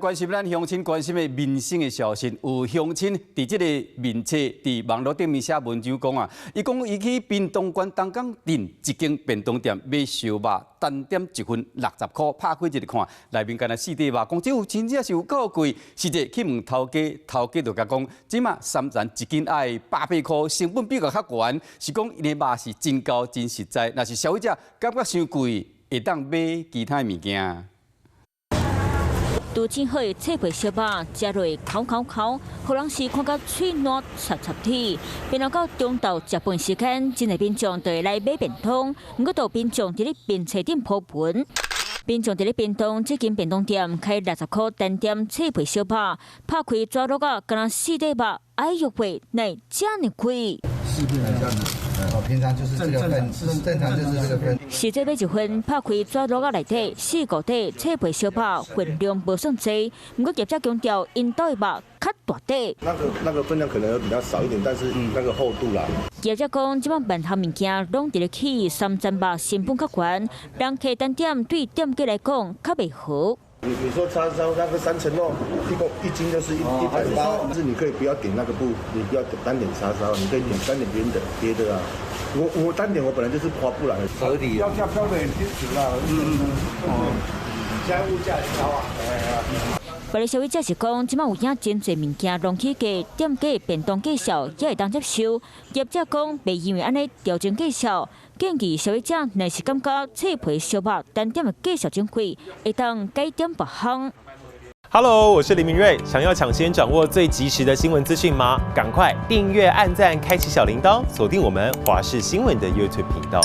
關心咱鄉親關心的民生的消息，有鄉親佇這個面冊佇網路頂面寫文章講啊，伊講伊去屏東縣東港鎮一間便當店買燒肉，單點一份60箍，拍開一個看，內面干焦四塊肉，講這有真正是有夠貴。實際去問頭家，頭家就共講，這馬三層一斤愛180箍，成本比較較懸，是講𪜶的肉是真厚真實在，若是消費者感覺傷貴，會當買其他的物件。拄煎好的脆皮燒肉，食落口口口，予人是看甲喙瀾插插鐵。變到中晝食飯時間，真濟民眾就會來買便當。毋過，都有民眾佇咧面冊頂 po 文，民眾佇咧屏東這間便當店開60箍單點脆皮燒肉，拍開紙橐仔，干焦四塊肉，哎喲喂，哪會遮爾貴？四片這樣子，平常就是這個份，正常就是這個份。實際買一份，拍開紙橐仔內底四五塊脆皮燒肉，份量無算濟，毋過業者強調，𪜶兜的肉較大塊。那個分量可能比較少一點，但是那個厚度啦。業者講，這擺萬項物件攏佇咧起，三層肉成本較懸，人客單點對店家來講較袂好。你說叉燒那個三層肉，一公一斤就是180，但是你可以不要點那個部，你不要單點叉燒，你可以點單點別的別的啊。我單點我本來就是划不來。合理。要價標準清楚啦。嗯嗯嗯。現在物價也高啊。別个消費者是講，這擺有影真濟物件攏起價，店家便當價數也會當接受。業者講，袂因為按呢調整價數，建議消費者若是感覺脆皮燒肉單點的價數真貴，會當改點別項。 Hello，我是林明瑞，想要搶先掌握最及時的新聞資訊嗎？趕快訂閱、按讚、開啟小鈴鐺，鎖定我們華視新聞的 YouTube 頻道。